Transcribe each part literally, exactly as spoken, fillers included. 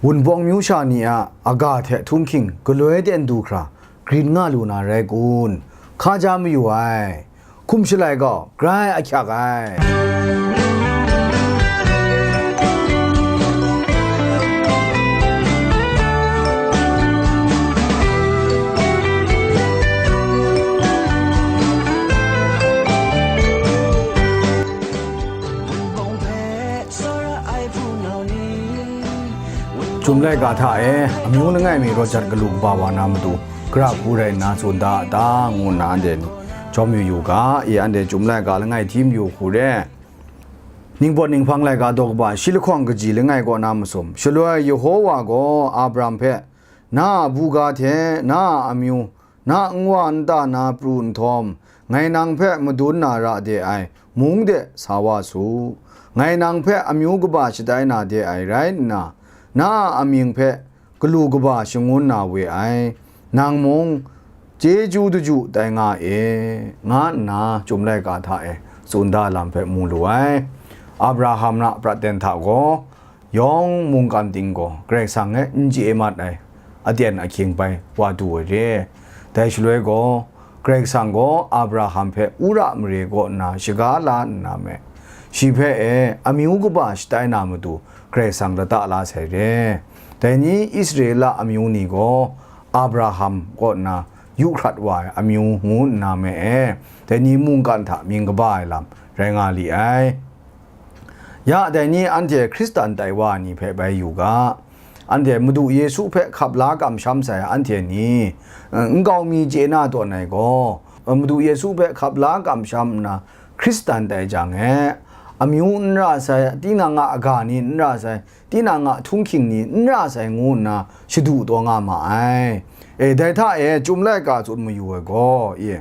Wunpawng myu sha ni a aga hte htunghking galoi ten du hkra grin nga lu na rai kun? Hkaja mayu ai, hkum shalai gaw grai ahkyak ai. Chyum laika hta e, amyu langai mi rawt jat galu kaba wa na matu, gara hku rai nna tsun da a ta, ngu nna anhte ni jawm yu yu ga, i anhte Chyum laika langai hti mayu hku re, Ningpawt Ninghpang laika daw kaba shi lahkawng kaji langai kaw na masum. Shaloi Yehowa gaw Abram hpe, "Na a buga hte na a amyu, na a nwa nta na pru nhtawm, ngai nang hpe madun na ra de ai mung de sa wa su. Ngai nang hpe amyu kaba shatai na de ai rai nna, na a amying hpe galu kaba shangun na we ai, nang mung chyeju daju tai nga e," nga nna Chyum laika hta e tsun da lam hpe mu lu ai. Abraham a prat ten hta gaw, yawng mungkan ting gaw Karai Kasang e n chye mat ai aten ahkying bai wa du ai re. Dai shaloi gaw, Karai Kasang gaw Abraham hpe wora mare kaw nna shaga la nna me, shi hpe e amyu kaba shatai na matu Karai Kasang lata la sai re. Dai ni Israela amyu ni gaw Abraham kaw nna yu hkrat wa ai amyu ngu nna me e, dai ni mungkan hta mying kaba ai lam rai nga li ai. Ya, dai ni anhte Hkristan tai wa ni hpe bai yu ga. Anhte Madu Yesu hpe hkap la kamsham sai anhte ni, eh, nkau mi chye na tawn ai gaw, eh, Madu Yesu hpe hkap la kamsham nna Hkristan tai jang e, amyu n ra sai, tinang a aga ni n ra sai, tinang a htunghking ni n ra sai ngu nna shadu taw nga ma ai. E, dai hta e Chyum laika tsun mayu ai gaw, e,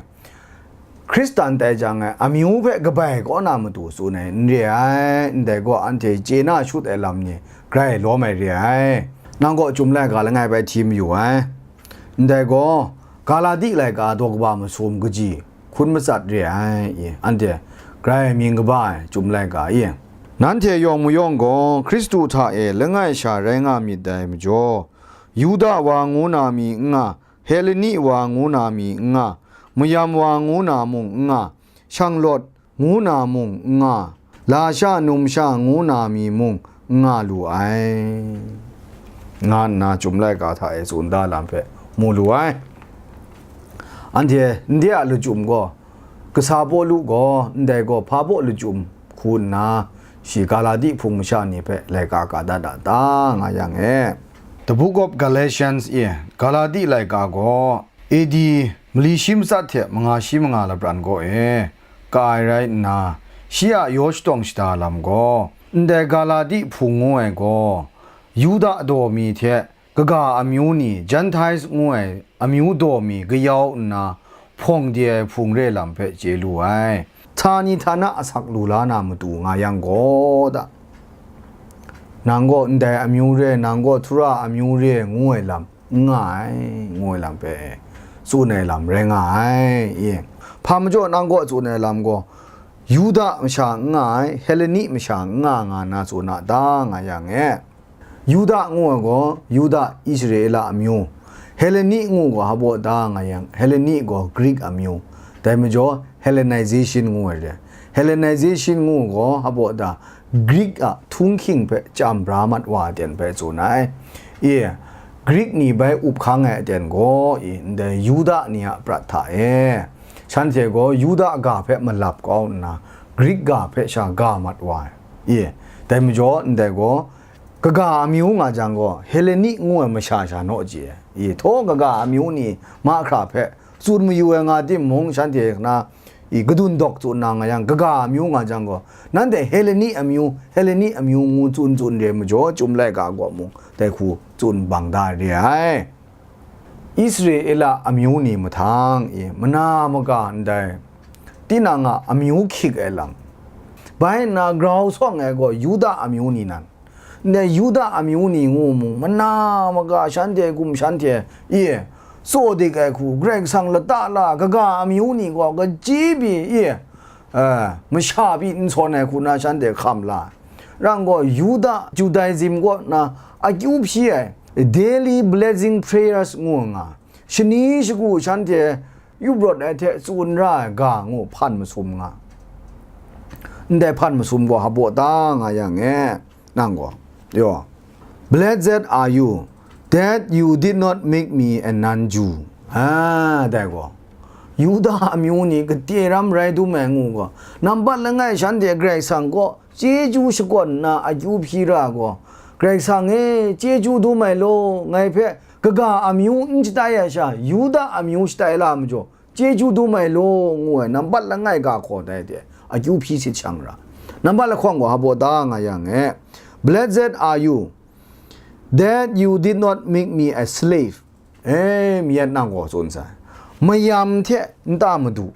Hkristan tai jang e, amyu hpe kabai kaw na matu tsun ai n re ai, ndai gaw anhte chye na shut ai lam ni grai lawm ai re ai. Nang gaw Chyum laika langai bai hti mayu ai. Ndai gaw, Galati laika daw kaba masum kaji hkun matsat re ai, i, anhte grai mying kaba ai Chyum laika i. Nanhte yawng mayawng gaw Hkristu hta e langai sha rai nga myit dai majaw, Yuda wa ngu na mi n nga, Heleni wa ngu na mi n nga, mayam wa ngu na mung n nga, shanglawt ngu na mung n nga, lasha numsha ngu na mi mung n nga lu ai, nga nna Chyum laika hta e tsun da lam hpe mu lu ai. Anhte ndai a lachyum gaw, kasa Pawlu gaw ndai gaw hpa baw lachyum hku nna, shi Galati hpung masha ni hpe laika ka dat a ta, nga yang e. The Book of Galatians e, Galati laika gaw A D mali shi matsat hte manga shi manga lapran kaw e ka ai rai nna, shi a yaw shatawng shada lam gaw, ndai Galati hpung ngu ai gaw, Yuda daw mi hte kaga amyu ni, Gentiles ngu ai amyu daw mi kayau nna hpawng de ai hpung re lam hpe chye lu ai. Htani htana asak lu la na matu nga yang gaw da, nang gaw ndai amyu re, nang gaw Tura amyu re, ngu ai lam n nga ai, ngu ai lam hpe tsun ai lam rai nga ai, i. Hpa majaw nang gaw tsun ai lam gaw, Yuda masha n nga ai, Heleni masha n nga nga na tsun a ta, nga yang e. Yuda ngu ai gaw, Yuda Israela amyu, Heleni ngu gaw, hpa baw ta, nga yang, Heleni gaw Greek amyu, dai majaw Hellenization ngu ai re. Hellenization ngu gaw, hpa baw ta, Greek a htunghking hpe chyam bra mat wa ai ten hpe tsun ai. E, Greek ni bai up hkang ai aten gaw, e, ndai Yuda ni a prat hta e, shanhte gaw Yuda ga hpe malap kau nna, Greek ga hpe sha ga mat wa ai. E, dai majaw, ndai gaw, kaga amyu nga jang gaw, Heleni ngu ai masha sha naw chye ai. E, htaw kaga amyu ni mahkra hpe tsun mayu ai nga timung, shanhte na, i, kadun dawk tsun na nga yang, kaga amyu nga jang gaw, nanhte Heleni amyu, Heleni amyu ngu tsun tsun re majaw, Chyum laika gaw mung dai hku tsun bang da re ai. Israela amyu ni mahtang, i, mana maga ndai tinang a amyu hkyik ai lam, bai nna grau sawng ai gaw Yuda amyu ni nan, ndai Yuda amyu ni ngu mung, mana maga shanhte gum shanhte, i, tsaw dik ai hku, Karai Kasang lata la, kaga amyu ni gaw kaji pyi, i, eh, masha pyi n sawn ai hku na shanhte hkam la ai. Rang gaw, Yuda, Judaism kaw na akyu hpyi ai, daily blessing prayers ngu nga, shani shagu shanhte yup rawt ai hte tsun ra ai ga ngu hpan masum nga, ndai hpan masum gaw hpa ta nga yang e, nang gaw, yo, "Blessed are you that you did not make me a non-Jew." A, dai gaw, Yuda amyu ni kate ram rai dum ai ngu gaw, nambat langai shanhte Karai Kasang kaw chyeju shakawn nna akyu hpyi ra gaw, "Karai Kasang e, chyeju dum ai law, ngai hpe kaga amyu n shatai ai sha, Yuda amyu shatai la majaw, chyeju dum ai law," ngu ai nambat langai ga hkaw dai hte akyu hpyi sit shang ra. Nambat lahkawng gaw hpa ta nga yang e, "Blessed are you that you did not make me a slave." E, myit nang gaw tsun sai. Mayam hte nta madu,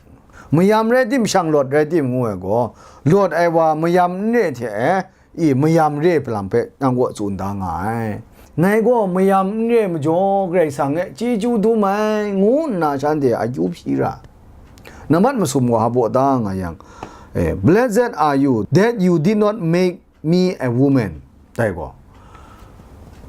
mayam rai tim, shanglawt rai tim ngu ai gaw, lawt ai wa mayam n re hte e, i, mayam re ai hpalam hpe nang kaw tsun da nga ai. Ngai gaw mayam n re ai majaw, Karai Kasang e chyeju dum ai, ngu nna shanhte akyu hpyi ra. Nambat masum gaw hpa ta nga yang, e, "Blessed are you that you did not make me a woman." Dai gaw,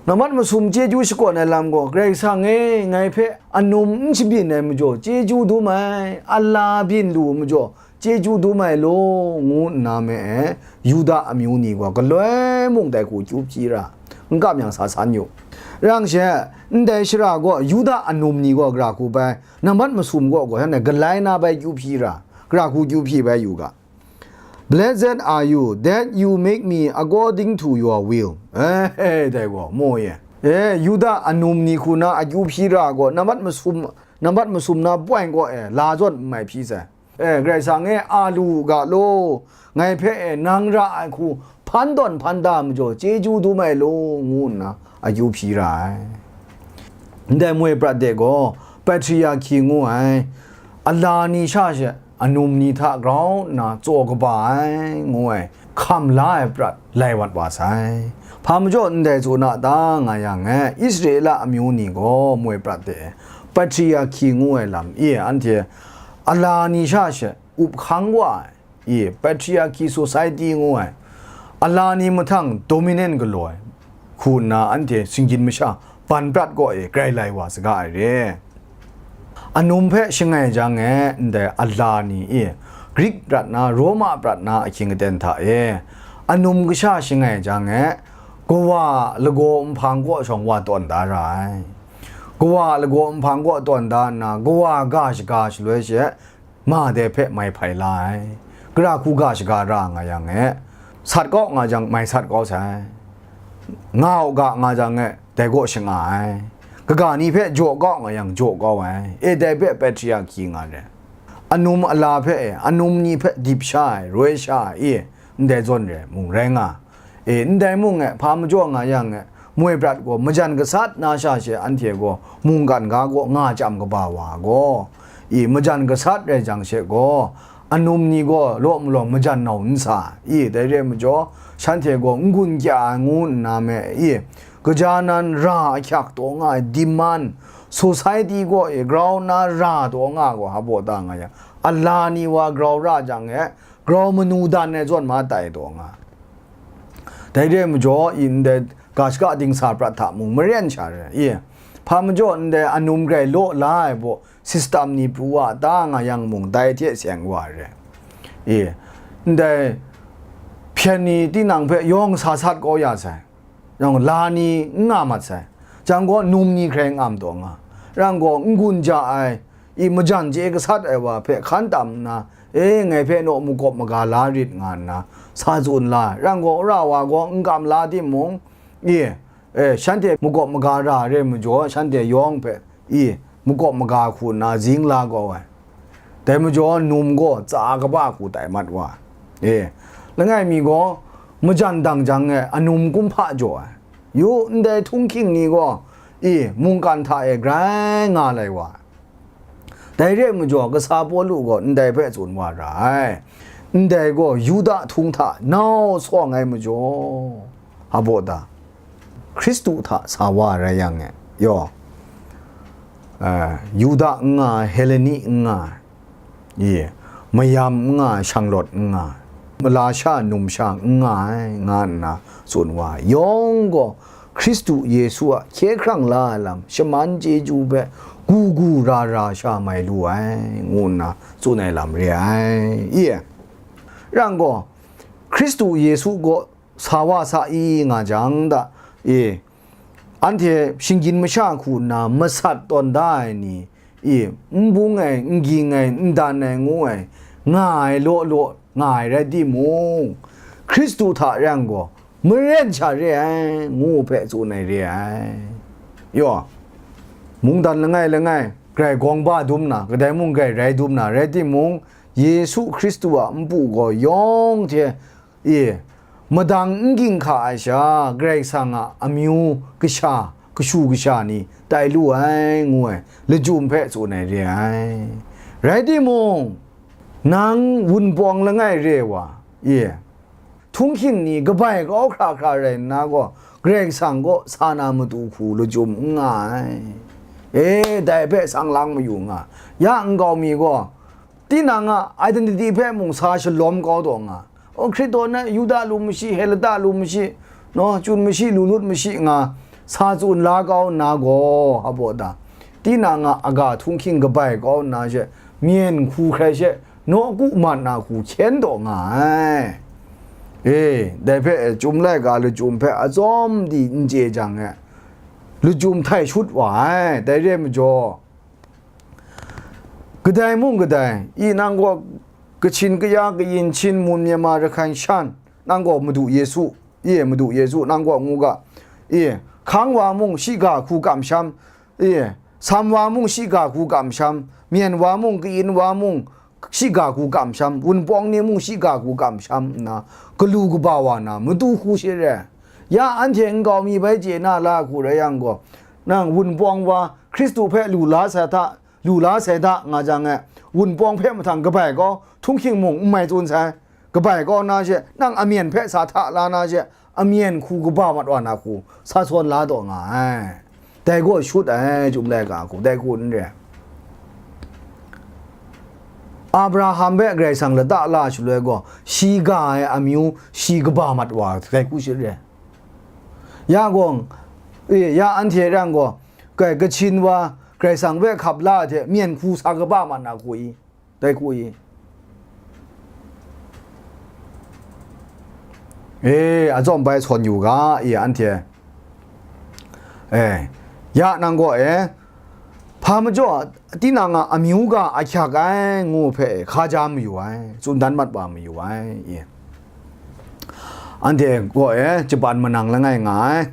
nambat masum chyeju shakawn ai lam gaw, "Karai Kasang e, ngai hpe anum n shabyin ai majaw, chyeju dum ai, ala byin lu ai majaw, chyeju dum ai law," ngu nna me e, Yuda amyu ni gaw galoi mung dai hku akyu hpyi ra, n kam yang sa san yu. Rang she, ndai shara gaw Yuda anum ni gaw gara hku bai, nambat masum gaw gaw shanhte galai na bai akyu hpyi ra, gara hku akyu hpyi bai yu ga. "Blessed are you that you make me according to your will." E, e, dai gaw, mu ye. E, Yuda anum ni hku na akyu hpyi ra gaw, nambat masum, nambat masum na point gaw, e, la zawn n mai hpyi sai. E, Karai Kasang e, a lu u ga law, ngai hpe, e, nang ra ai hku hpan tawn hpan da majaw, chyeju dum ai law, ngu nna akyu hpyi ra ai. Ndai moi prat de gaw, patriarchy ngu ai, ala ni sha she anum ni hta grau nna tsaw kaba ai, ngu ai, hkam la ai prat lai wat wa sai. Hpa majaw ndai tsun a ta nga yang e, Israela amyu ni gaw moi prat de, patriarchy ngu ai lam e, anhte ala ni sha she up hkang wa ai, i, patriarchy society ngu ai, ala ni mahtang dominant galaw ai hku nna anhte shinggyim masha ban prat kaw e grai lai wa saga ai re. Anum hpe shangai jang e, ndai ala ni e, Grik prat na, Roma prat na ahkying aten hta e, anum kasha shangai jang e, kawa a lagaw nhpang kaw shawng wa tawn da ra ai. Kawa a lagaw nhpang kaw tawn da nna, kawa ga shaga shaloi she, ma dai hpe mai hpai la ai. Gara hku ga shaga ra nga yang e, sat kau nga jang, mai sat kau sai. Nga u ga nga jang e, dai kaw shanga ai. Kaga ni hpe jaw kau nga yang, jaw kau ai. E, dai hpe patriarchy nga re. Anum ala hpe e, anum ni hpe dip sha ai, roi sha ai, e, ndai zawn re mung rai nga. E, ndai mung e, hpa majaw nga yang e, moi prat gaw majan gasat na sha she anhte gaw mungkan ga kaw nga chyam kaba wa gaw, i, majan gasat rai jang she gaw, anum ni gaw law malawng majan nau n sa, i, dai re ai majaw, shanhte gaw n-gun kya ai ngu nna me, i, gaja nan ra ahkyak taw nga ai demand, society gaw, i, grau nna ra taw nga gaw, hpa ta nga yang, ala ni wa grau ra jang e, grau manu dan ai zawn ma tai taw nga. Dai re ai majaw, i, ndai ga shaka dingsa prat hta mung maren sha re, i, hpa majaw ndai anum grai law la ai baw, system ni pru wa ta nga yang mung, dai hte seng wa re, i, ndai hpyen ni tinang hpe yawng sa sat kau ya sai, yawng la ni n nga mat sai, jang gaw num ni hkrai n am taw nga, rang gaw n-gun ja ai, i, majan chye gasat ai wa hpe hkan tam nna, e, ngai hpe naw makawp maga la rit nga nna, sa tsun la ai. Rang gaw, wora wa gaw n kam la timung, i, e, shanhte makawp maga ra re ai majaw, shanhte yawng hpe, i, makawp maga hku nna zing la kau ai. Dai majaw, num gaw tsa kaba hku tai mat wa ai. E, langai mi gaw, majan dang jang e, anum kumhpa jaw ai. Yu, ndai htunghking ni gaw, i, mungkan hta e grai nga lai wa ai. Dai re ai majaw, kasa Pawlu gaw ndai hpe tsun wa ra ai. Ndai gaw Yuda htung hta nau sawng ai majaw, hpa ta? Hkristu hta sa wa rai yang e, yaw, eh, Yuda n nga ai, Heleni n nga ai, i, mayam n nga ai, shanglawt n nga ai, malasha numsha n nga ai, nga nna tsun wa ai. Yawng gaw Hkristu Yesu a hkye hkrang la ai lam shaman chyeju hpe gu gu ra ra sha mai lu ai, ngu nna tsun ai lam re ai. I e, rang gaw, Hkristu Yesu gaw sa wa sa i nga jang da, e, anhte shinggyim masha hku nna masat tawn da ai ni, e, n bung ai, n ging ai, n dan ai ngu ai, nga ai law law nga ai rai timung, Hkristu hta rang gaw, maren sha re ai, ngu hpe tsun ai re ai. Yaw, mungdan langai langai, grai gawng ba dum na, kadai mung grai rai dum na, rai timung, Yesu Hkristu a npu gaw yawng hte, e, madang n ging hka ai sha, Karai Kasang a amyu kasha, kashu kasha ni tai lu ai, ngu ai, lachyum hpe tsun ai re ai. Rai timung, nang wunpawng langai re wa, e, htunghking ni kabai kau hkra hkra rai nna gaw, Karai Kasang kaw sa na matu hku lachyum n nga ai. E, dai hpe sang lang mayu nga. Ya nkau mi gaw, tinang a identity hpe mung sa shalawm kau taw nga. O, Hkristu na Yuda lu mashi, Heleta lu mashi, no, chun mashi, lu lut mashi nga, sa tsun la kau nna gaw, hpa baw da, tinang a aga htunghking kabai kau nna she, myen hku hkrai she, nawku mat na hku hkyen taw nga ai. E, dai hpe Chyum laika lachyum hpe atsawm di n chye jang e, lachyum htai shut wa ai. Dai re ai majaw, kadai mung kadai, i nang gaw Kachin, Kaya, Kayin, Chin, Mun, Myanmar, Rakhine, Shan, nang gaw Madu Yesu, i, Madu Yesu, nang gaw ngu ga, i, Hkang wa mung shiga hku kamsham, i, Sam wa mung shiga hku kamsham, Myen wa mung, Kayin wa mung, shiga hku kamsham, wunpawng ni mung shiga hku kamsham nna, galu kaba wa na, matu hku she re. Ya anhte nkau mi bai chye na la hku rai yang gaw, nang wunpawng wa Hkristu hpe lu la sai hta, lu la sai hta nga jang e, wunpawng hpe mahtang kabai kau, htunghking mung n mai tsun sai, kabai kau na she, nang amyen hpe sa hta la na she, amyen hku kaba mat wa na hku, sa sawn la taw nga ai. Dai gaw shut ai, Chyum laika hku, dai hku n re. Abraham hpe Karai Kasang lata la shaloi gaw, shi ga ai amyu, shi kaba mat wa, dai hku shi re. Ya gaw, e, ya anhte rang gaw, kai Kachin wa, Karai Kasang hpe hkap la ai hte, myen hku sa kaba mat na hku i? Dai hku i? E, atsawm bai sawn yu ga, i, anhte. E, ya nang gaw e, hpa majaw, tinang a amyu ga ahkyak ai ngu hpe hkaja mayu ai, tsun dan mat wa mayu ai, i. Anhte gaw e, Japan manang langai nga ai.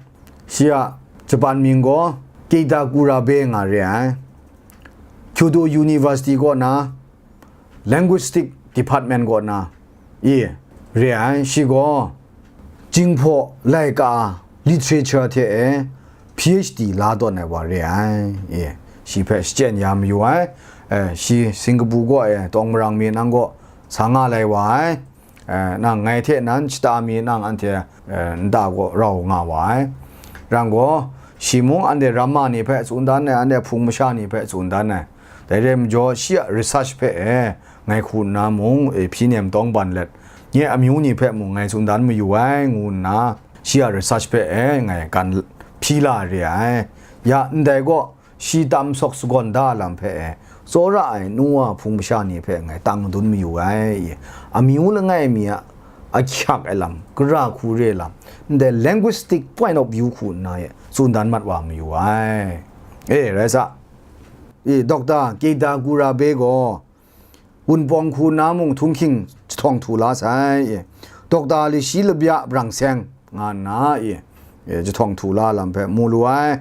Shi a Japan mying gaw Keita Kurabe nga re ai. Kyoto University kaw na, Linguistic Department kaw na, i, re ai. Shi gaw Jinghpaw laika literature hte e P H D la tawn ai wa re ai. I, shi hpe shachyen ya mayu ai. E, shi Singapore kaw e tawng marang mi nang kaw sa nga lai wa ai. E, nang ngai hte nan shata mi nang anhte, e, nta kaw rau nga wa ai. Rang gaw, shi mung anhte ramma ni hpe tsun dan ai, anhte hpung masha ni hpe tsun dan ai. Dai re ai majaw, shi a research hpe e, ngai hku nna mung, e, hpyi nem tawng ban let, nye amyu ni hpe mung ngai tsun dan mayu ai, ngu nna, shi a research hpe e, ngai kan hpyi la re ai. Ya, ndai gaw, shi tam sawk sagawn da lam hpe e, tsawra ai nu wa hpung masha ni hpe ngai tang madun mayu ai. Amyu langai mi a ahkyak ai lam, gara hku re lam, ndai linguistic point of view hku nna e tsun dan mat wa mayu ai. E, rai sa. E, Doctor Keita Kurabe gaw, Wunpawng hku na mung htunghking jahtawng htu la sai, e, Dokta Lashi Labya Brang Seng nga nna, e, e, jahtawng htu la lam hpe mu lu ai.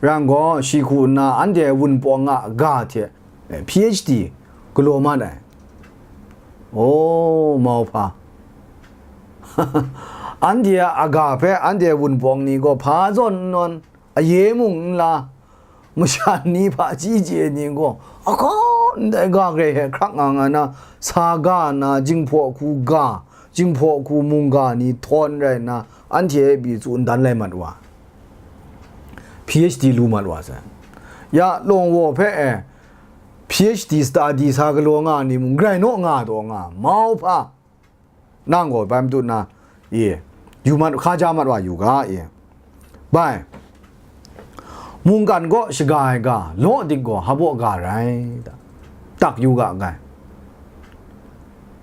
Rang gaw, shi hku nna anhte Wunpawng a ga hte, e, P H D galaw mat ai. O, mauhpa! Anhte a aga hpe anhte Wunpawng ni gaw hpa zawn n nawn, aye mung n la, masha ni hpa chyi chye ni gaw, ahkawn ndai ga grai hkrak nga nga na, sa ga na, Jinghpaw hku ga, Jinghpaw hku mungga ni htawn rai nna, anhte e pyi tsun dan lai mat wa, P H D lu mat wa sai. Ya, Lawng Waw hpe e, P H D study sa galaw nga ni mung, grai naw nga taw nga, mauhpa! Nang gaw bai matut na, e, yu mat, hkaja mat wa yu ga, e. Bai, mungkan kaw shaga ai ga, law dik gaw hpaw ga rai, da, tak yu ga gai.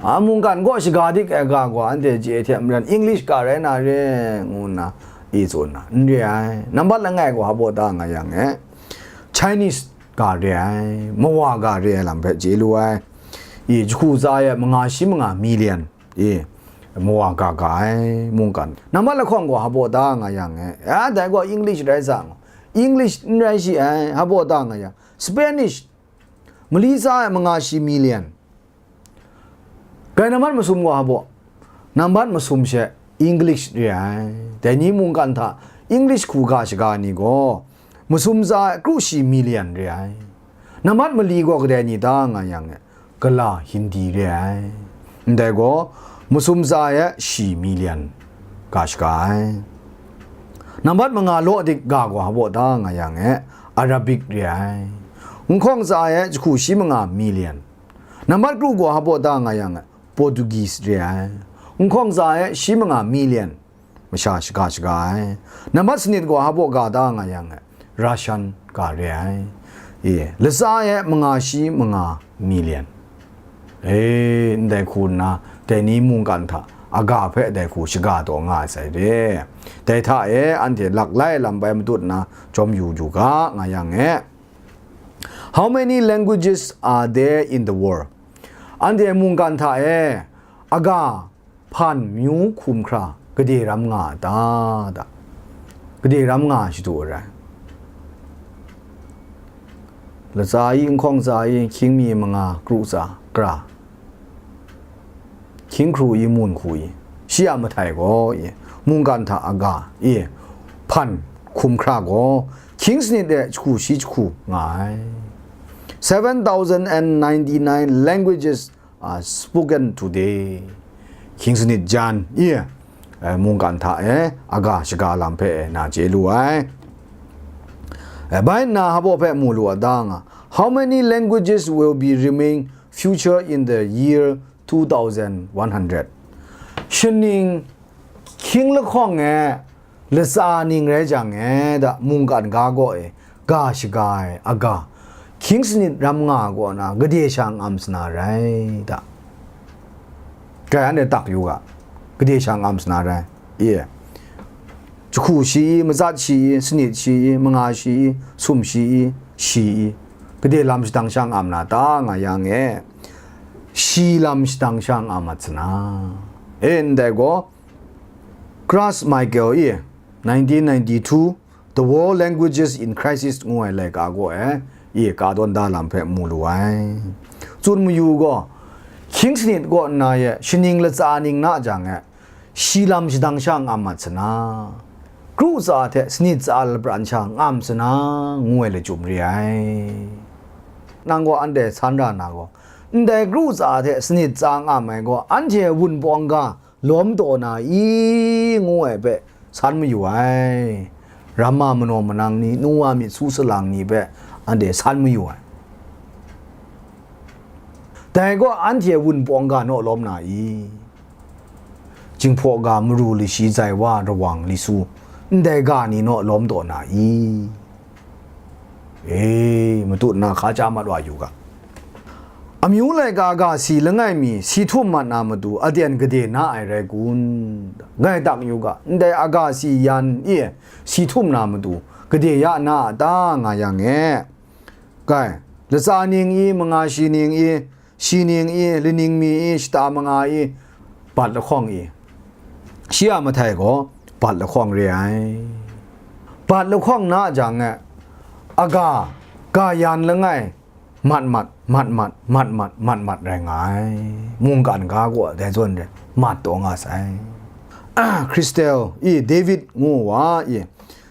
A, mungkan kaw shaga dik ai ga gaw, anhte chye hte maren English ga rai na re, ngu nna i tsun na, n re ai. Nambat langai gaw hpaw da nga yang e, Chinese ga re ai, mawa ga re ai lam hpe chye lu ai. I, jahku tsa e manga shi manga million, i, mawa ga ga ai, mungkan. Nambat lahkawng gaw hpaw da nga yang e, a, dai gaw English rai sa, English n rai shi ai, hpaw da nga yang, Spanish, mali tsa e manga shi million. Gai nambat masum gaw hpaw, nambat masum she English re ai. Dai ni mungkan hta English hku ga shaga ni gaw, masum tsa e kru shi million re ai. Nambat mali gaw kadai ni ta nga yang e, gala Hindi re ai. Ndai gaw, masum tsa e shi million ga shaga ai. Nambat manga law dik ga gaw hpaw da nga yang e, Arabic re ai. Nhkawng tsa e jahku shi manga million. Nambat kru gaw hpaw da nga yang e, Portuguese re ai. Nhkawng tsa e shi manga million masha shaga shaga ai. Nambat sanit gaw hpaw ga da nga yang e, Russian ga re ai. E, latsa e manga shi manga million. E, ndai hku nna, dai ni mungkan hta aga hpe dai hku shaga taw nga ai sai re. Dai hta e, anhte lak lai lam bai matut nna, jawm yu yu ga, nga yang e. How many languages are there in the world? Anhte mungkan hta e, aga hpan myu hkum hkra gade ram nga a ta, da? Gade ram nga shadu ai rai. Latsa i, nhkawng tsa i, hkying mi manga, kru tsa, kra. Hkying hkru i, mun hku i, shi a mahtai gaw i, mungkan hta aga i, hpan hkum hkra gaw, hkying sanit e jahku shi jahku nga ai. Seven thousand and ninety-nine languages are spoken today. Hkying sanit jan i, eh, mungkan hta e, aga shaga lam hpe e, na chye lu ai. Eh, bai nna hpaw hpe mu lu a ta nga, how many languages will be remain future in the year two thousand one hundred? Shaning hkying lahkawng e latsa ning rai jang e, da, mungkan ga gaw e, ga shaga ai aga, hkying sanit ram nga ai kaw na, gade sha ngam sana rai, da? Grai anhte tak yu ga, gade sha ngam sana rai, e. Jahku shi i, matsat shi i, sanit shi i, manga shi i, sum shi i, shi i, gade lam shadang sha ngam na ta nga yang e, shi lam shadang sha ngam mat sana. E, ndai gaw, Klaus Michael i, nineteen ninety-two, The World Languages in Crisis ngu ai laika gaw e, i, ka tawn da lam hpe mu lu ai. Tsun mayu gaw, hkying sanit kaw nna e shaning latsa ning na jang e, shi lam shadang sha ngam mat sana, kru tsa hte sanit tsa lapran sha ngam sana, ngu ai lachyum re ai. Nang gaw anhte san ra na gaw, ndai kru tsa hte sanit tsa ngam ai gaw, anhte wunpawng ga lawm taw na i, ngu ai hpe san mayu ai. Ramma manaw manang ni, nu wa myit su salang ni hpe anhte san mayu ai. Dai gaw anhte wunpawng ga naw lawm na i? Jinghpaw ga maru lashi zai wa rawang li su, ndai ga ni naw lawm taw na i? E, matut na hka cha mat wa yu ga. Amyu laika ga si langai mi si htum mat na matu aten gade na ai rai kun? Ngai tak yu ga, ndai aga si yan e si htum na matu gade ya na a ta nga yang e? Kai, latsa ning i, manga shi ning i, shi ning i, laning mi i, shata manga i, bat lahkawng i, shi a mahtai gaw bat lahkawng re ai. Bat lahkawng na jang e, aga, ga yan langai, mat mat, mat mat, mat mat, mat mat rai nga ai. Mungkan ga gaw dai zawn re, mat taw nga sai. Christel i, David ngu wa i,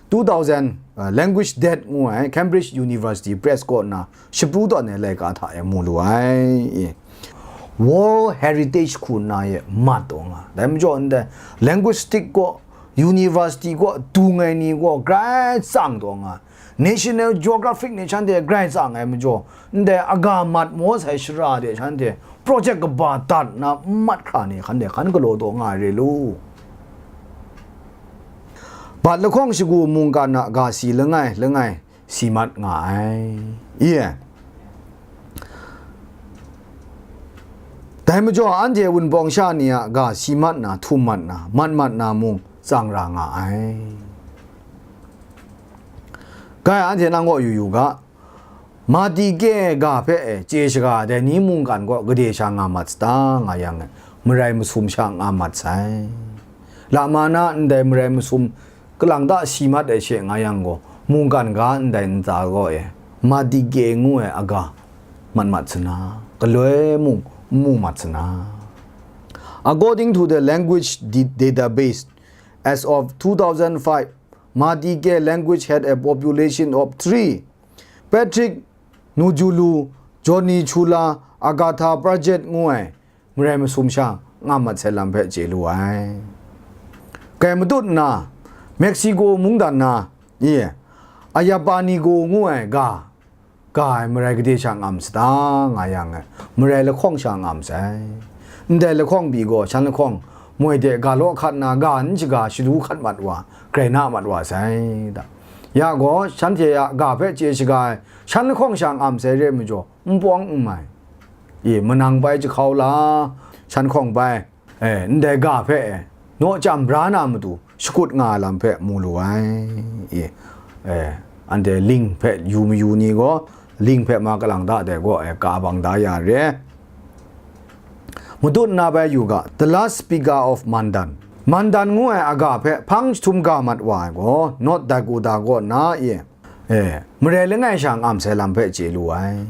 two thousand, uh, Language Dead ngu ai Cambridge University Press kaw na shapru tawn ai laika hta e mu lu ai. World Heritage hku nna e mat taw nga. Dai majaw ndai linguistic kaw, university kaw dung ai ni gaw grai tsang taw nga. National Geographic ni shanhte grai tsang ai majaw, ndai aga mat maw sai shara de shanhte project kaba dat na n mat hkra ni hkan de hkan galaw taw nga ai re lu. bat lahkawng shagu mungkan a ga si langai langai si mat nga ai. Iye. Dai majaw, anhte wunpawng sha ni a ga si mat na, htum mat na, mat mat na mung tsang ra nga ai. Kai, anhte nang kaw yu yu ga, Madike ga hpe e chye shaga ai dai ni mungkan kaw gade sha nga mat sata nga yang e, marai masum sha nga mat sai. Lama na ndai marai masum kalang ta si mat ai she nga yang gaw, mungkan ga ndai nta gaw e, Madike ngu ai aga mat mat sana, galoi mung n mu mat sana. According to the language da- database, as of two thousand five, Madike language had a population of three. Patrick Nujulu, Johnny Chula, Agatha Paget ngu ai marai masum sha nga mat sai lam hpe chye lu ai. Kai matut nna, Mexico mungdan na, i, Ayapanigo ngu ai ga, ga ai marai gade sha ngam sata nga yang e, marai lahkawng sha ngam sai. Ndai lahkawng pyi gaw, shan lahkawng moi de ga law hkat na, ga n shaga shadu hkat mat wa, grai na mat wa sai da. Ya gaw, shanhte a ga hpe chye shaga ai, shan lahkawng sha ngam sai re ai majaw, n pawng n mai. E, manang bai jahkau la, shan hkawng bai, e, ndai ga hpe, e, naw chyam bra na matu, shakut nga ai lam hpe mu lu ai. E, e, anhte ling hpe yu mayu ni gaw, ling hpe ma kalang da de gaw, e, ka bang da ya re. Matut nna bai yu ga, The Last Speaker of Mandan. Mandan ngu ai aga hpe hpang jahtum ga mat wa ai gaw, North Dakota kaw na e, e, marai langai sha ngam sai lam hpe chye lu ai.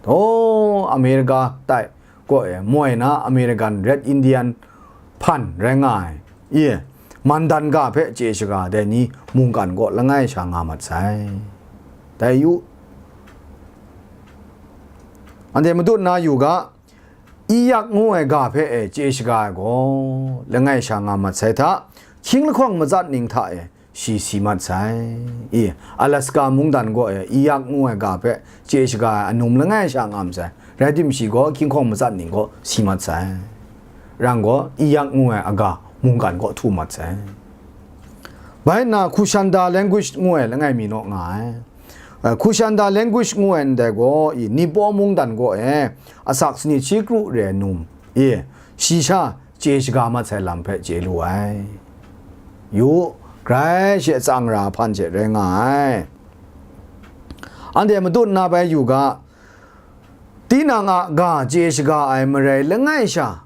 Taw, America tai kaw e moi na American Red Indian hpan rai nga ai, i, Mandan ga hpe chye shaga dai ni mungkan kaw langai sha nga mat sai. Dai yu, anhte matut nna yu ga, Iyak ngu ai ga hpe e chye shaga ai gaw, langai sha nga mat sai hta, hkying lahkawng matsat ning hta e shi si mat sai. I, Alaska mungdan gaw e Iyak ngu ai ga hpe chye shaga ai anum langai sha ngam sai, rai tim shi gaw hkying hkawng matsat ning gaw si mat sai. Rang gaw, Iyak ngu ai aga mungkan gaw htu mat sai. Bai nna, Kushanda language ngu ai langai mi naw nga ai. Eh, Kushanda language ngu ai ndai gaw, i, Nipo mungdan gaw e, asak sanit shi kru re ai num, i, shi sha chye shaga mat sai lam hpe chye lu ai. Yu, grai she tsang ra hpan she rai nga ai. Anhte matut nna bai yu ga, tinang a ga chye shaga ai marai langai sha,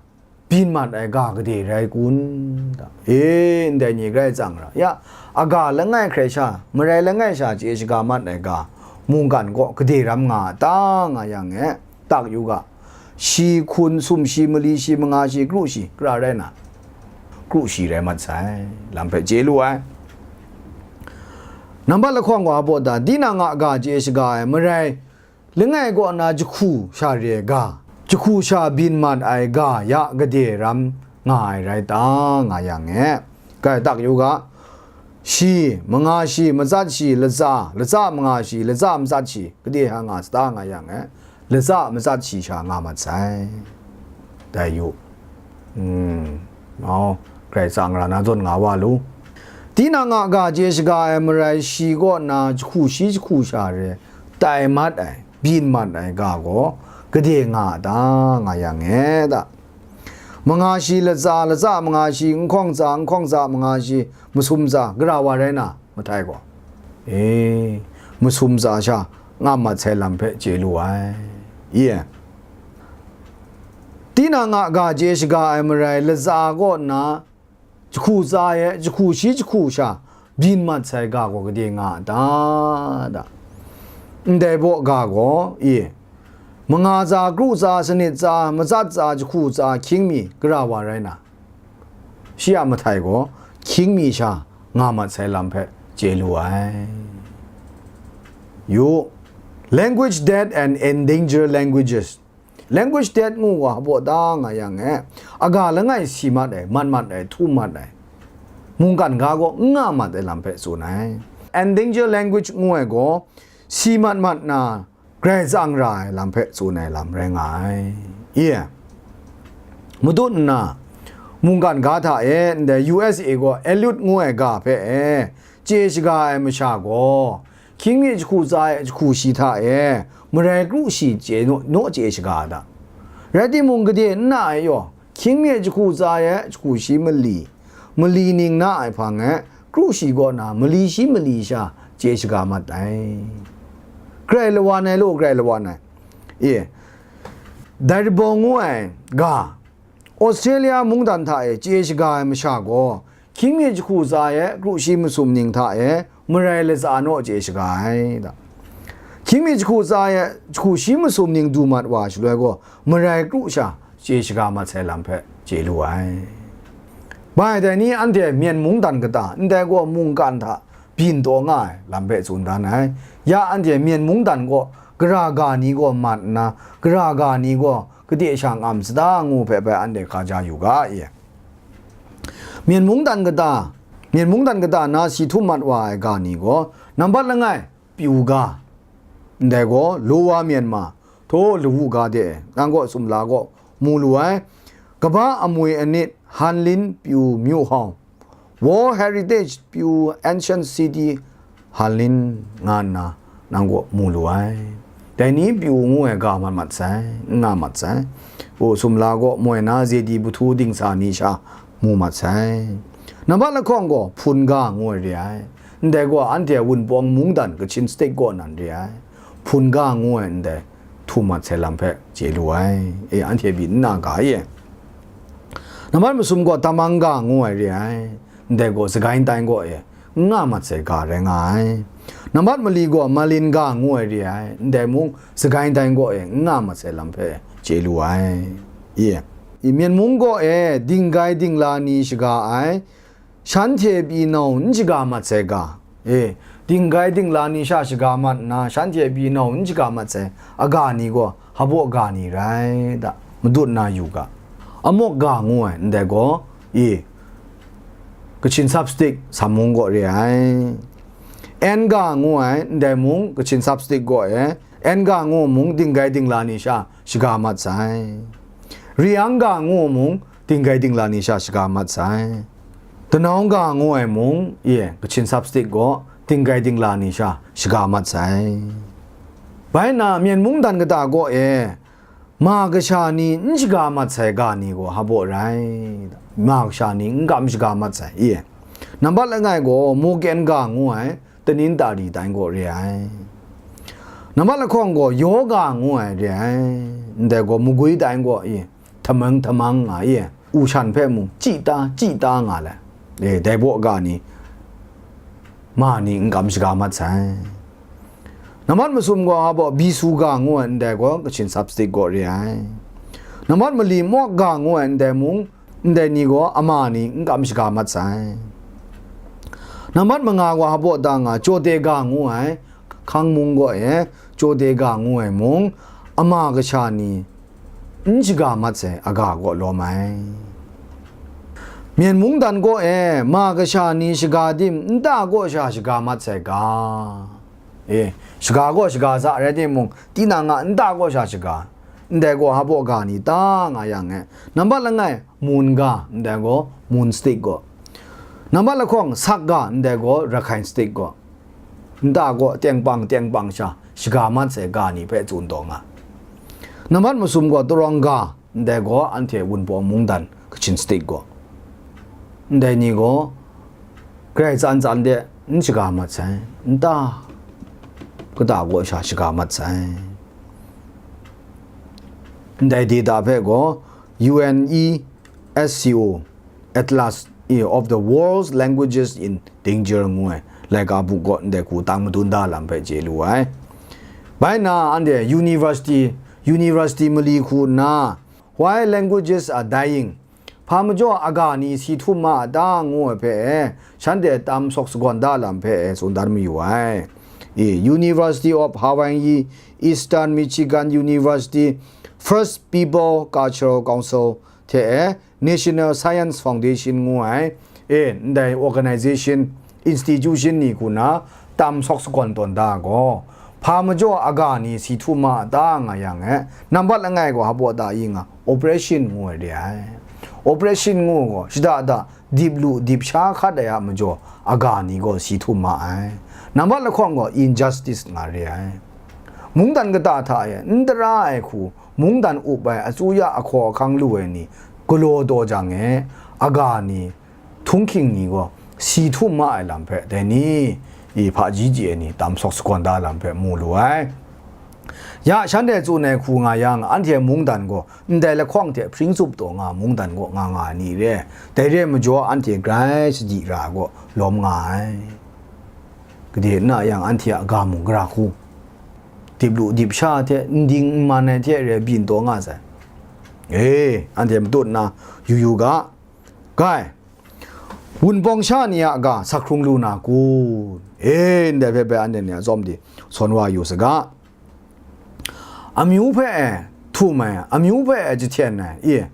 byin mat ai ga gade rai kun? E, ndai ni grai tsang ra. Ya, aga langai hkrai sha, marai langai sha chye shaga mat ai ga, mungkan gaw gade ram nga a ta nga yang e, tak yu ga, shi hkun, sum shi, mali shi, manga shi, kru shi, kra rai na, kru shi rai mat sai, lam hpe chye lu ai. Nambat lahkawng wa baw da, tinang a ga chye shaga ai marai, langai kaw na jahku sha re ai ga, jahku sha byin mat ai ga ya gade ram nga ai rai ta, nga yang e, kai tak yu ga, shi, manga shi, matsat shi, latsa, latsa manga shi, latsa matsat shi, gade ha nga sata nga yang e, latsa matsat shi sha nga mat sai. Dai yu. Hmm. Mau, grai tsang ra na zawn nga wa lu. Tinang a ga chye shaga ai marai shi kaw na jahku shi jahku sha re tai mat ai, byin mat ai ga gaw gade nga a ta, nga yang e ta? Manga shi latsa, latsa manga shi, nhkawng tsa, nhkawng tsa manga shi, masum tsa, gara wa rai na, mahtai gaw, e, masum tsa sha nga mat sai lam hpe chye lu ai. Ye. Tinang a ga chye shaga ai marai latsa kaw nna, jahku tsa e, jahku shi jahku sha byin mat sai ga gaw gade nga a ta? Ndai baw ga gaw, e, manga tsa, kru tsa, sanit tsa, matsat tsa, jahku tsa, hkying mi, gara wa rai na, shi a mahtai gaw hkying mi sha nga mat sai lam hpe chye lu ai. Yu, Language Dead and Endangered Languages. Language Dead ngu wa baw da nga yang e, aga langai si mat ai, mat mat ai, htum mat ai, mungkan ga gaw n nga mat ai lam hpe tsun ai. Endangered Language ngu ai gaw, si mat mat na, grai tsang ra ai lam hpe tsun ai lam rai nga ai. Ye. Matut nna, Mungkan ga hta e, ndai U S A gaw Eliot ngu ai ga hpe e, chye shaga ai masha gaw, hkying mi jahku tsa e jahku shi hta e, marai kru shi chye naw, naw chye shaga ai hta. Rai timung, gade n na ai yaw, hkying mi jahku tsa e jahku shi mali, mali ning na ai hpang e, kru shi kaw na mali shi mali sha chye shaga mat ai. Grai lawan ai law, grai lawan ai. E, Dairabong ngu ai ga, Australia mungdan hta e chye shaga ai masha gaw, hkying mi jahku tsa e kru shi masum ning hta e marai latsa naw chye shaga ai da. Hkying mi jahku tsa e jahku shi masum ning du mat wa shaloi gaw, marai kru sha chye shaga mat sai lam hpe chye lu ai. Bai dai ni anhte Myen mungdan kata, ndai gaw mungkan hta byin taw nga ai lam hpe tsun dan ai. Ya anhte Myen mungdan gaw gara ga ni gaw mat nna, gara ga ni gaw kade sha ngam sata ngu hpe bai anhte hkaja yu ga i. Myen mungdan kata, Myen mungdan kata na si htum mat wa ai ga ni gaw, nambat langai, pyu ga, ndai gaw Lower Myanmar, htaw lawu ga de, nang gaw sumla gaw mu lu ai. Kaba amwi anit, Hanlin pyu Myu Hawng, World Heritage pyu Ancient City Hanlin nga nna nang gaw mu lu ai. Dai ni pyu ngu ai ga mat mat sai, n nga mat sai. U sumla gaw moi na zedi buthu dingsa ni sha mu mat sai. Nambat lahkawng gaw hpun ga ngu ai re ai. Ndai gaw anhte Wunpawng mungdan Kachin State kaw nan re ai. Hpun ga ngu ai ndai htum mat sai lam hpe chye lu ai. E, anhte byin n na ga e. Nambat masum gaw Tamang ga ngu ai re ai. Ndai gaw Sagaing tai kaw e n nga mat sai ga rai nga ai. Nambat mali gaw Malin ga ngu ai re ai. Ndai mung Sagaing tai kaw e n nga mat sai lam hpe chye lu ai. E, i Myen mung kaw e dinggai dingla ni shaga ai, shanhte pyi nau n shaga mat sai ga, e, dinggai dingla ni sha shaga mat nna, shanhte pyi nau n shaga mat sai aga ni gaw, Habaw ga ni rai da, madut na yu ga. Amawk ga ngu ai, ndai gaw, e, Kachin Sub State Sammung kaw re ai. En ga ngu ai, ndai mung Kachin Sub State kaw e, En ga ngu mung dinggai dingla ni sha shaga mat sai. Riyang ga ngu mung dinggai dingla ni sha shaga mat sai. Danau ga ngu ai mung, e, Kachin Sub State gaw dinggai dingla ni sha shaga mat sai. Bai na, Myen mungdan kata gaw e, ma kasha ni n shaga mat sai ga ni gaw Habaw rai, ma kasha ni n kam shaga mat sai, e. Nambat langai gaw Mukyen ga ngu ai, Tanintari tai kaw re ai. Nambat lahkawng gaw Yaw ga ngu ai re ai. Ndai gaw Magwi tai kaw i, Tamang Tamang nga i, u shan hpe mung chyi ta, chyi ta nga le. E, dai baw ga ni, ma ni n kam shaga mat sai. Nambat masum gaw Habaw Bisu ga ngu ai, ndai gaw Kachin Sub State kaw re ai. Nambat mali Mawk ga ngu ai, ndai mung, ndai ni gaw ama ni n kam shaga mat sai. Nambat manga gaw Habaw ta nga, Chawde ga ngu ai, Hkang mung gaw e, Chawde ga ngu ai mung, ama kasha ni n shaga mat sai, aga gaw lawm ai. Myen mungdan gaw e, ma kasha ni shaga dim, nta gaw sha shaga mat sai ga. E, shaga gaw shaga sa rai timung, tinang a nta gaw sha shaga. Ndai gaw Habaw ga ni ta nga yang e. Nambat langai, Mun ga, ndai gaw Mun State gaw. Nambat lahkawng, Sak ga, ndai gaw Rakhine State gaw. Nta gaw tengpang tengpang sha shaga mat sai ga ni hpe tsun taw nga. Nambat masum gaw Tarawng ga, ndai gaw anhte Wunpawng mungdan Kachin State gaw. Ndai ni gaw grai tsan tsan de n shaga mat sai, nta kata gaw sha shaga mat sai. Ndai data hpe gaw U N E S C O Atlas, eh, of the World's Languages in Danger ngu ai laika buk gaw ndai hku tang madun da lam hpe chye lu ai. Bai na anhte university, university mali hku nna, Why Languages Are Dying, hpa majaw aga ni si htum ma a ta ngu ai hpe e, shanhte tam sawk sagawn da lam hpe e tsun dan mayu ai. E, University of Hawaii Eastern Michigan University First People Cultural Council hte e, National Science Foundation ngu ai, e, ndai organization, institution ni hku na tam sawk sagawn tawn da gaw, hpa majaw aga ni si htum ma a ta nga yang e, nambat langai gaw hpaw ta yi nga, operation ngu ai re ai. operation ngu gaw, shada da, dip lu, dip sha hkat ai a majaw, aga ni gaw si htum ma ai. Nambat lahkawng gaw injustice nga re ai. Mungdan kata hta e n tara ai hku, mungdan up ai, atuya ahkaw ahkang lu ai ni, galaw taw jang e, aga ni, htunghking ni gaw, si htum ma ai lam hpe, dai ni, i hpaji chye ai ni, tam sawk sagawn da lam hpe mu lu ai. Ya, shanhte tsun ai hku nga yang, anhte mungdan gaw, ndai lahkawng hte hpring tsup taw nga mungdan gaw nga nga ai ni re, dai re ai majaw, anhte grai sadi ra ai gaw lawm nga ai. Gade na yang, anhte a ga mung gara hku, dip lu dip sha hte, n ding n man ai hte re byin taw nga sai. E, anhte matut nna yu yu ga, Gai, wunpawng sha ni a ga sak hkrung lu na kun? E, ndai hpe bai anhte ni a tsawm di, sawn wa yu saga. Amyu hpe e htum ai, amyu hpe e jahten ai, i,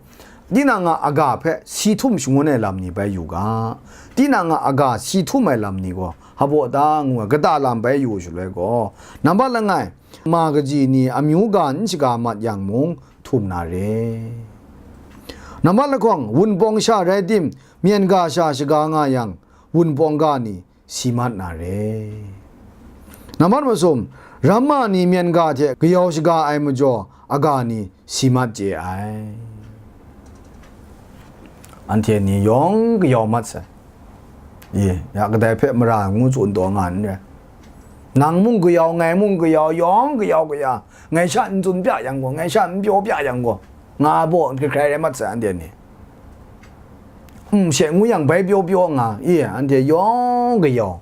tinang a aga hpe si htum shangun ai lam ni bai yu ga. Tinang a aga si htum ai lam ni gaw, hpaw da ngu ai, kata lam bai yu shaloi gaw, nambat langai, ma kaji ni amyu ga n shaga mat yang mung, htum na re. Nambat lahkawng, wunpawng sha rai tim, myen ga sha shaga nga yang, wunpawng ga ni si mat na re. Nambat masum, ramma ni myen ga hte kayau shaga ai majaw, aga ni si mat chye ai. Anhte ni yawng kayau mat sai. Ye, ya kadai hpe mara ngu tsun taw nga n re. Nang mung kayau, ngai mung kayau, yawng kayau kaya, ngai sha n tsun pya yang gaw, ngai sha n pyaw pya yang gaw, nga baw n hkrai hkrai rai mat sai, anhte ni. N she ngu yang bai pyaw pyaw nga, i, anhte yawng kayau.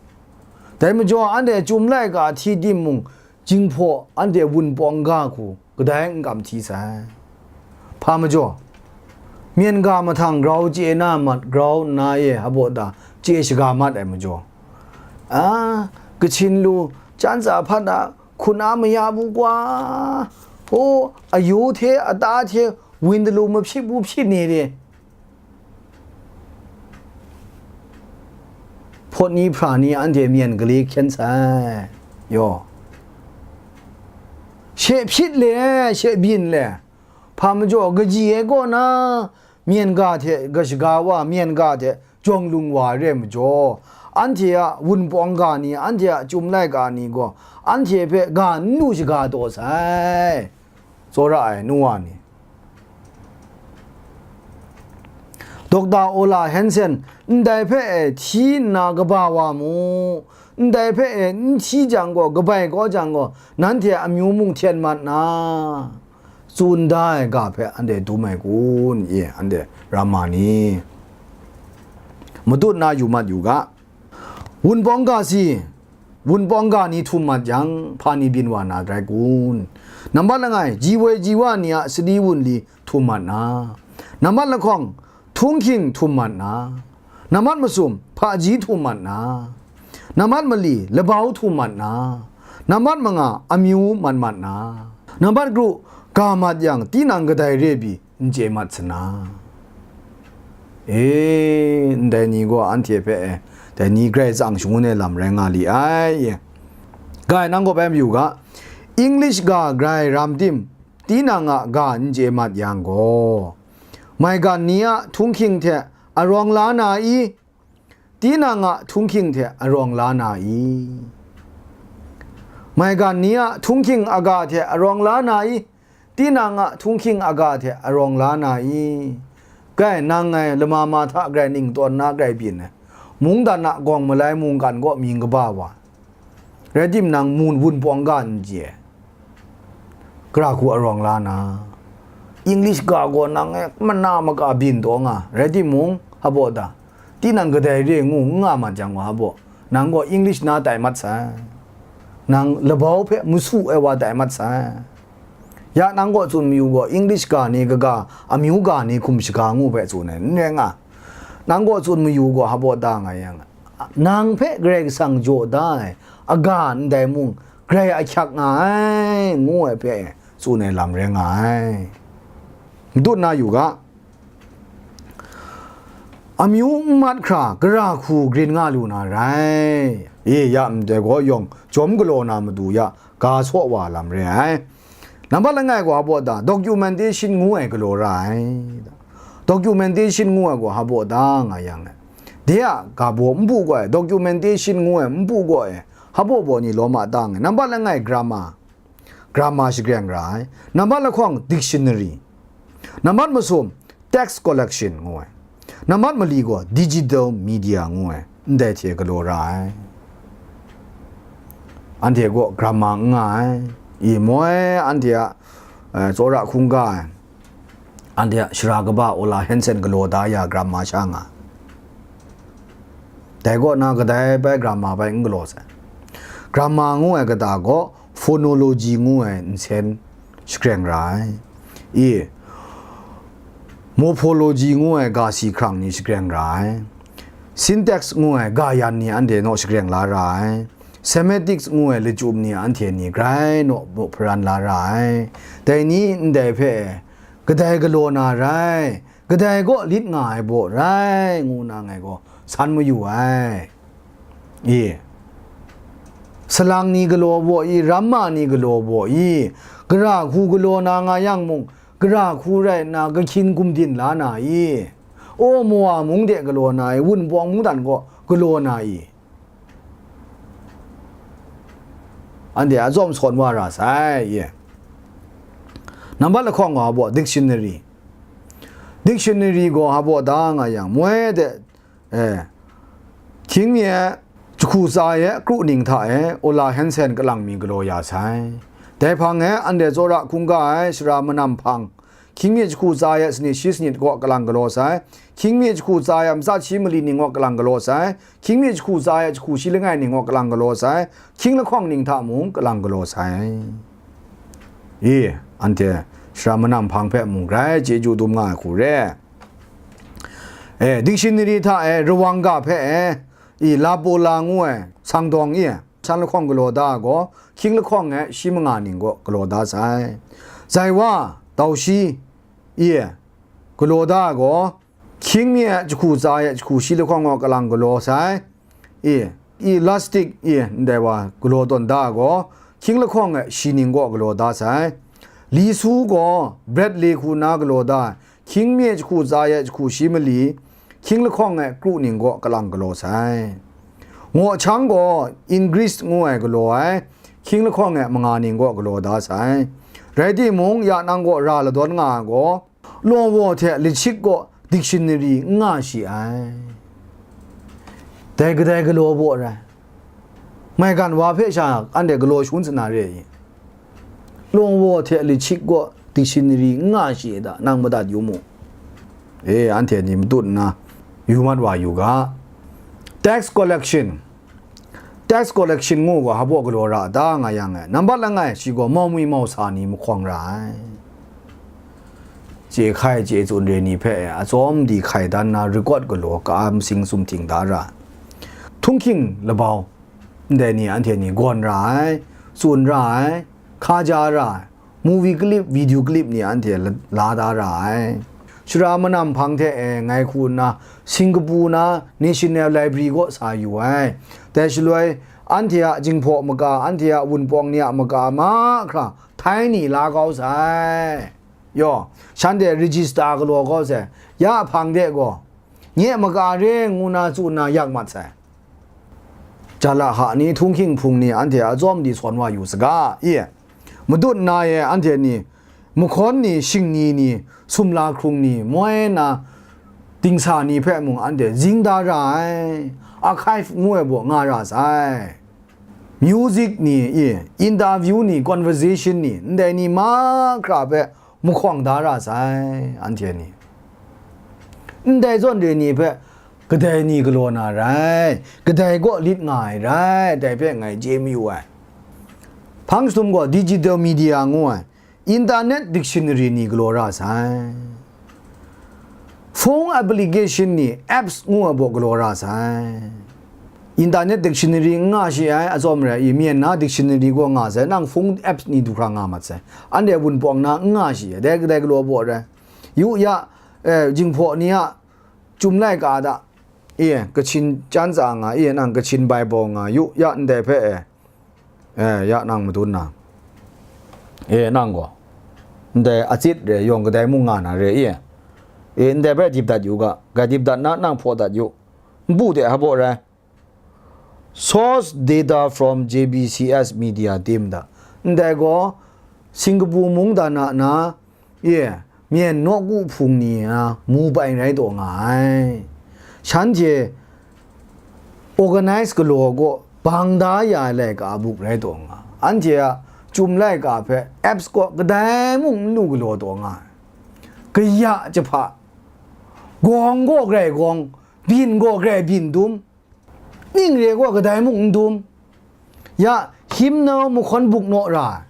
Dai majaw, anhte chyum laika hti tim mung, Jinghpaw anhte wunpawng ga hku kadai n kam hti sai. Hpa majaw, myen ga mahtang grau chye na mat, grau nna e hpaw da chye shaga mat ai majaw, a, Kachin lu, chyan tsa hpat a, hkun a maya bu kwa, o, ayu hte, ata hte, win dalu mahpyi bu hpyi ni re, Hpawt ni hpra ni anhte myen gale hkyen sai. Yaw. She hpyit le, she byin le. Hpa majaw, kaji ai kaw na, myen ga hte kashaga wa, myen ga hte jawng lung wa re majaw, anhte a wunpawng ga ni, anhte a chyum laika ni gaw, anhte hpe ga n lu shaga taw sai. Tsawra ai nu wa ni. Dokta Ola Hansen, ndai hpe e hti nna kaba wa mu, ndai hpe e n hti jang gaw, kabai kau jang gaw, nanhte amyu mung hten mat na, tsun da ai ga hpe anhte dum ai kun? Ye, anhte ramma ni, matut na yu mat yu ga. Wunpawng ga si, wunpawng ga ni htum mat yang, hpa ni byin wa na rai kun? Nambat langai, ji woi ji wa ni a sadi wunli htum mat na, nambat lahkawng, htunghking htum mat na, nambat masum, hpaji htum mat na, nambat mali, labau htum mat na, nambat manga, amyu mat mat na, nambat kru, ga mat yang, tinang kadai re pyi, n chye mat sana. E, ndai ni gaw anhte hpe, e, dai ni grai tsang shangun ai lam rai nga li ai. Gai, nang gaw bai mayu ga, English ga grai ram tim, tinang a ga n chye mat yang gaw, maigan ni a htunghking hte arawng la na i? Tinang a htunghking hte arawng la na i? Maigan ni a htunghking aga hte arawng la na i? Tinang a htunghking aga hte arawng la na i? Kai, nang ngai lama ma hta grai ning tawn na grai byin ai, mungdan a gawng malai mungkan kaw mying kaba wa, rai timung, mun wunpawng ga n chye ai, gara hku arawng la na, English ga gaw nang e mana maka byin taw nga, rai timung, hpaw da, tinang kadai re ngu n nga mat jang gaw, hpaw, nang gaw English na tai mat sai, nang labau hpe masu ai wa tai mat sai. Ya nang gaw tsun mayu gaw, English ga ni kaga, amyu ga ni hkum shaga ngu hpe tsun ai, n rai nga. Nang gaw tsun mayu gaw, hpaw da nga yang, nang hpe Karai Kasang jaw da ai, aga ndai mung, grai ahkyak nga ai, ngu ai hpe tsun ai lam rai nga ai. Matut na yu ga, amyu n mat hkra, gara hku grin nga lu na rai. E, ya ndai gaw yawng, jawm galaw na matu ya, ga saw wa lam re ai. Nambat langai gaw hpaw da, documentation ngu ai galaw ra ai. documentation ngu ai gaw hpa baw da nga yang e. De a ga baw npu gaw e, documentation ngu ai npu gaw e, hpa baw baw ni lawm a ta nga e. Nambat langai grammar, grammar shagreng ra ai. Nambat lahkawng dictionary. Nambat masum text collection ngu ai. Nambat mali gaw digital media ngu ai. Ndai hte galaw ra ai. Anhte gaw grammar n nga ai. I moi anhte a, eh, tsawra hkungga ai. Anhte a shara kaba Ola Hansen galaw da ya grammar sha nga. Dai kaw na kadai bai grammar bai n galaw sai. Grammar ngu ai kata gaw phonology ngu ai nsen shagreng ra ai. I, morphology ngu ai ga si hkrang ni shagreng ra ai. Syntax ngu ai ga yan ni anhte naw shagreng la ra ai. Semantics ngu ai lachyum ni anhte ni grai naw maw hparan la ra ai. Dai ni ndai hpe, kadai galaw na rai, kadai kaw lit nga ai baw rai, ngu na ngai gaw san mayu ai. I, salang ni galaw baw i, ramma ni galaw baw i, gara hku galaw na nga yang mung, gara hku rai nna kahkyin gumdin la na i, o, Mowa mung de galaw na i, wunpawng mungdan kaw galaw na i, anhte a tsawm sawn wa ra sai, ye. Nambat lahkawng wa baw dictionary. Dictionary gaw hpa baw da nga yang, moi de, eh, hkying mi e, jahku tsa e, kru ning hta e, Ola Hansen kalang mi galaw ya sai. Dai hpang e, anhte tsawra hkungga ai, shara manam hpang, hkying mi jahku tsa ya sanit shi sanit kaw kalang galaw sai, hkying mi jahku tsa ya matsa shi mali ning kaw kalang galaw sai, hkying mi jahku tsa ya jahku shi langai ning kaw kalang galaw sai, hkying lahkawng ning hta mung kalang galaw sai. I, anhte shara manam hpang hpe mung grai chyeju dum nga ai hku re. E, dictionary hta e, rawang ga hpe e, i, lapola ngu ai, sangdawng i, shan lahkawng galaw da ai gaw, hkying lahkawng e shi manga ning kaw galaw da sai. Zaiwa, taushi, i, galaw da ai gaw, hkying mi e jahku tsa e jahku shi lahkawng gaw kalang galaw sai. I, i, elastic, i, ndai wa galaw tawn da ai gaw, hkying lahkawng e shi ning kaw galaw da sai. Li su gaw, Bradley hku na galaw da ai, hkying mi e jahku tsa e jahku shi mali, hkying lahkawng e kru ning kaw kalang galaw sai. Ngaw chang gaw, Ingris ngu ai galaw ai, hkying lahkawng e manga ning kaw galaw da sai. Rai timung, ya nang gaw ra ladawn nga ai gaw, Law Waw hte Lichik gaw dictionary n nga shi ai. Dai kadai galaw baw rai? Maigan wa hpe sha anhte galaw shangun sa na re i? Law Waw hte Lichik gaw dictionary n nga shi ai da, nang madat yu mu. E, anhte ni matut nna yu mat wa yu ga. Tax collection. Tax collection ngu gaw hpa baw galaw ra ta nga yang e, nambat langai shi gaw mau mi mau sa ni mahkawng ra ai. Chye hkai chye tsun re ni hpe atsawm di hkai dan na record galaw ka-am sing sumhting da ra ai. Htunghking labau, ndai ni anhte ni gawn ra ai, tsun ra ai, hkaja ra ai, movie clip, video clip ni anhte la, la da ra ai. Shara manam hpang hte e ngai hku nna, Singapore na National Library kaw sa yu ai. Dai shaloi, anhte a Jinghpaw maka, anhte a Wunpawng ni a maka mahkra, htai ni la kau sai. Yaw, shanhte register galaw kau sai. Ya hpang de gaw, nye maka re ngu na tsun na yak mat sai. Jala ha ni, htunghking hpung ni, anhte a tsawm di sawn wa yu saga, i? Madut na e anhte ni, mahkawn ni, shingni ni, sumla hkrung ni, moi na, dingsa ni hpe mung anhte zing da ra ai, archive ngu ai baw nga ra sai. Music ni, i, interview ni, conversation ni, ndai ni mahkra hpe mahkawng da ra sai, anhte ni. Ndai zawn re ni hpe kadai ni galaw na rai, kadai kaw lit nga ai rai, dai hpe ngai chye mayu ai. Hpang jahtum gaw digital media ngu ai, internet dictionary ni galaw ra sai. Phone application ni, apps ngu ai baw galaw ra sai. Internet dictionary n nga shi ai, atsawm rai i, myen na dictionary gaw nga sai, nang phone apps ni du hkra nga mat sai. Anhte Wunpawng na n nga shi ai, dai kadai galaw baw rai. Yu ya, eh, Jinghpaw ni a Chyum laika da, e, Kachin chyan tsa nga, e, nang Kachin Bible nga, yu, ya ndai hpe, e, e, ya nang madun na, e, nang gaw, ndai atsit re, yawng kadai mung nga na re, e, E, ndai bai dip dat yu ga, ga dip dat na nang hpaw dat yu. Npu de ha baw rai. Source data from J B C S media team da. Ndai gaw, Singapore mungdan a na, ye, myen nawku hpung ni a mu bai rai taw nga ai. Shanhte organize galaw gaw bang da ya ai laika buk rai taw nga. Anhte a Chyum laika hpe apps gaw kadai mung n lu galaw taw nga ai. Kaya jahpa, gawng gaw grai gawng, byin gaw grai byin dum, ning re gaw kadai mung n dum. Ya, himnau mahkawn buk naw ra ai,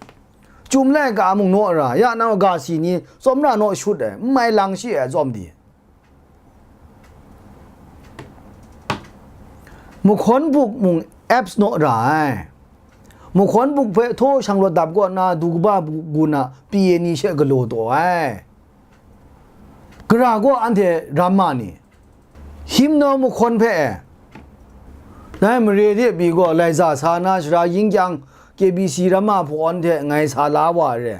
Chyum laika mung naw ra, ya nau ga si ni tsawmra naw shut ai, n mai lang shi ai tsawm di. Mahkawn buk mung apps naw ra ai. Mahkawn buk hpe htaw shanglawt dap kaw na du kaba gun a P A ni she galaw taw ai. Gara gaw anhte ram ma ni? Himnau mahkawn hpe e, ngai mare de pyi gaw, lai za sa na shara yin kyang K B C ram ma hpawn hte ngai sa la wa re.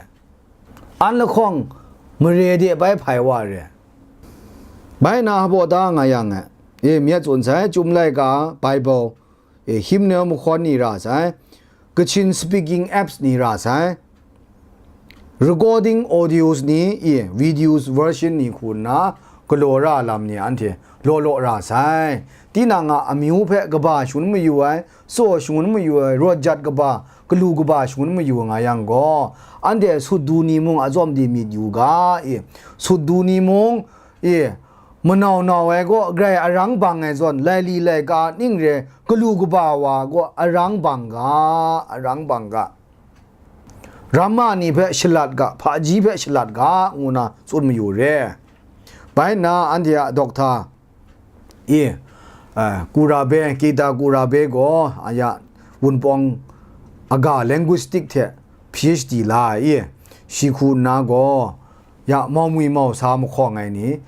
An lahkawng mare de bai hpai wa re. Bai na hpaw da nga yang e, e myat tsun sai, Chyum laika, Bible, e, himnau mahkawn ni ra sai, Kachin speaking apps ni ra sai, recording audios ni, e, videos version ni hku nna galaw ra lam ni anhte law law ra sai. Tinang a amyu hpe kaba shangun mayu ai, tsaw shangun mayu ai, rawt jat kaba, galu kaba shangun mayu nga yang gaw, anhte sut du ni mung a tsawm di myit yu ga, e, sut du ni mung, e, manau nau ai gaw grai arang bang ai zawn, laili laika ning re, galu kaba wa gaw arang bang ga, arang bang ga. Ram ma ni hpe shalat ga, hpaji hpe shalat ga, ngu na tsun mayu re. Bai nna anhte a dokta, e, eh, Kurabe, Kita Kurabe gaw, a ya, Wunpawng aga linguistic hte P H D la ai, e, shi hku nna gaw, ya, maumwi mausa mahkawng ai ni,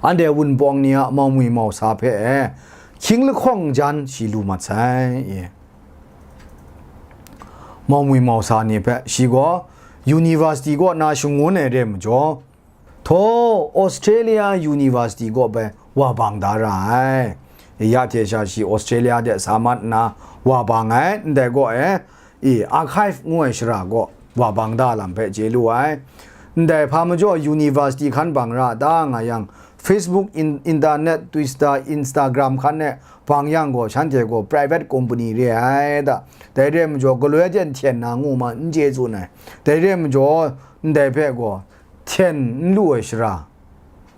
anhte Wunpawng ni a maumwi mausa hpe e, hkying lahkawng jan shi lu mat sai, e. Maumwi mausa ni hpe shi gaw university kaw na shangun ai re majaw, htaw Australia University kaw bai wa bang da ra ai. Ya hte sha shi Australia de sa mat nna wa bang ai, ndai gaw e, e, archive ngu ai shara gaw wa bang da lam hpe chye lu ai. Ndai hpa majaw university hkan bang ra ta nga yang, Facebook, in, internet, Twitter, Instagram hkan e bang yang gaw, shanhte gaw private company re ai da. Dai re ai majaw, galoi hte nhten na ngu ma n chye tsun ai. Dai re ai majaw, ndai hpe gaw hten n lu ai shara,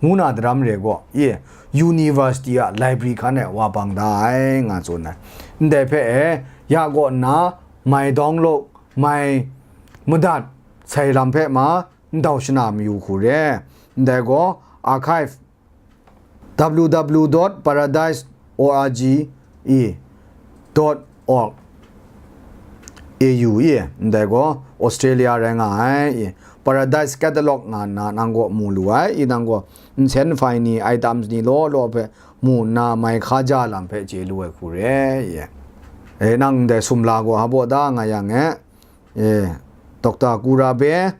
ngu na daram re gaw, e, university a library hkan e wa bang da ai, nga tsun ai. Ndai hpe e, ya kaw nna, mai download, mai madat, sai lam hpe ma, ndau shana mayu hku re. Ndai gaw, archive, W W W dot paradise dot org, e, dot org, A U, e, ndai gaw Australia rai nga ai, e, Paradise Catalog nga nna nang gaw mu lu ai, e, nang gaw nsen hpai ni, items ni law law hpe mu nna mai hkaja lam hpe chye lu ai hku re, e. E, nang ndai sumla gaw hpa baw da nga yang e, e, Dokta Kurabe,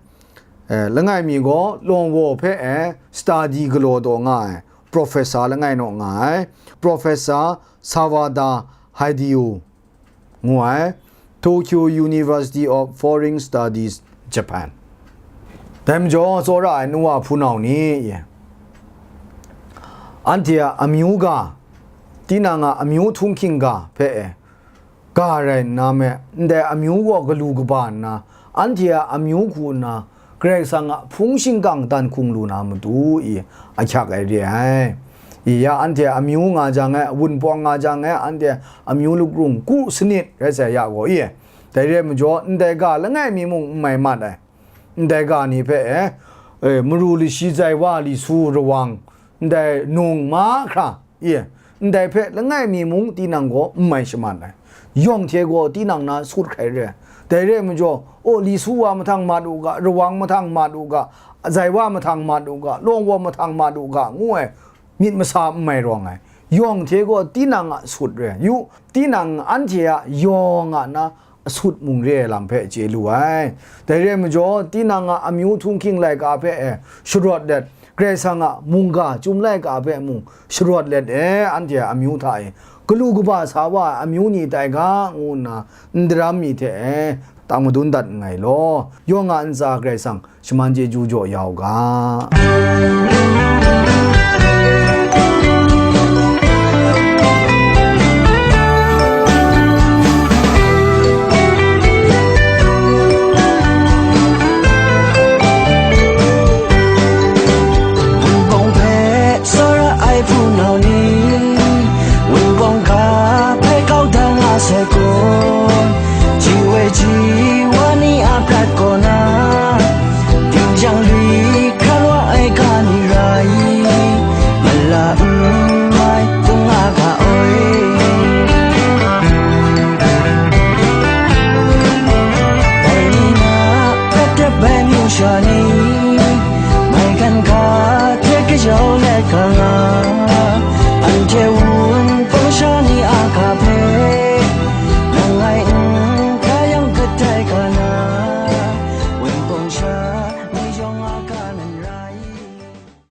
e, langai mi gaw Longwo hpe e study galaw taw nga ai, professor langai naw nga ai, Professor Sawada Hideo ngu ai, Tokyo University of Foreign Studies, Japan. Dai majaw, tsawra ai nu wa hpunau ni, anhte a amyu ga, tinang a amyu htunghking ga hpe e, ga rai nna me, ndai amyu gaw galu kaba nna, anhte a amyu hku nna, Karai Kasang a hpung shingkang dan hkung lu na matu i ahkyak ai re ai. I ya anhte amyu nga jang e, wunpawng nga jang e, anhte amyu lakrung ku sanit rai sai ya gaw i, dai re ai majaw, ndai ga langai mi mung n mai mat ai. Ndai ga ni hpe e, e, maru lashi, zaiwa, li su, rawang, ndai nung mahkra, Ye, ndai hpe langai mi mung tinang gaw n mai shaman ai. Yawng hte gaw tinang na sut hkrai re ai. Dai re ai majaw, aw, li su wa mahtang mat u ga, rawang mahtang mat u ga, zai wa mahtang mat u ga, lawng wa mahtang mat u ga, ngu ai myit masa n mai rawng ai. Yawng hte gaw tinang a sut re ai. Yu, tinang anhte a yawng a na asut mung re ai lam hpe chye lu ai. Dai re ai majaw, tinang a amyu htunghking laika hpe e sharawt let, Karai Kasang a mungga, chyum laika hpe mung sharawt let e, anhte a amyu hta e galu kaba sa wa ai amyu ni tai ga, ngu nna n daram mi hte e, tang madun dat nngai law, yawng a ntsa Karai Kasang shaman chyeju jaw ya u ga.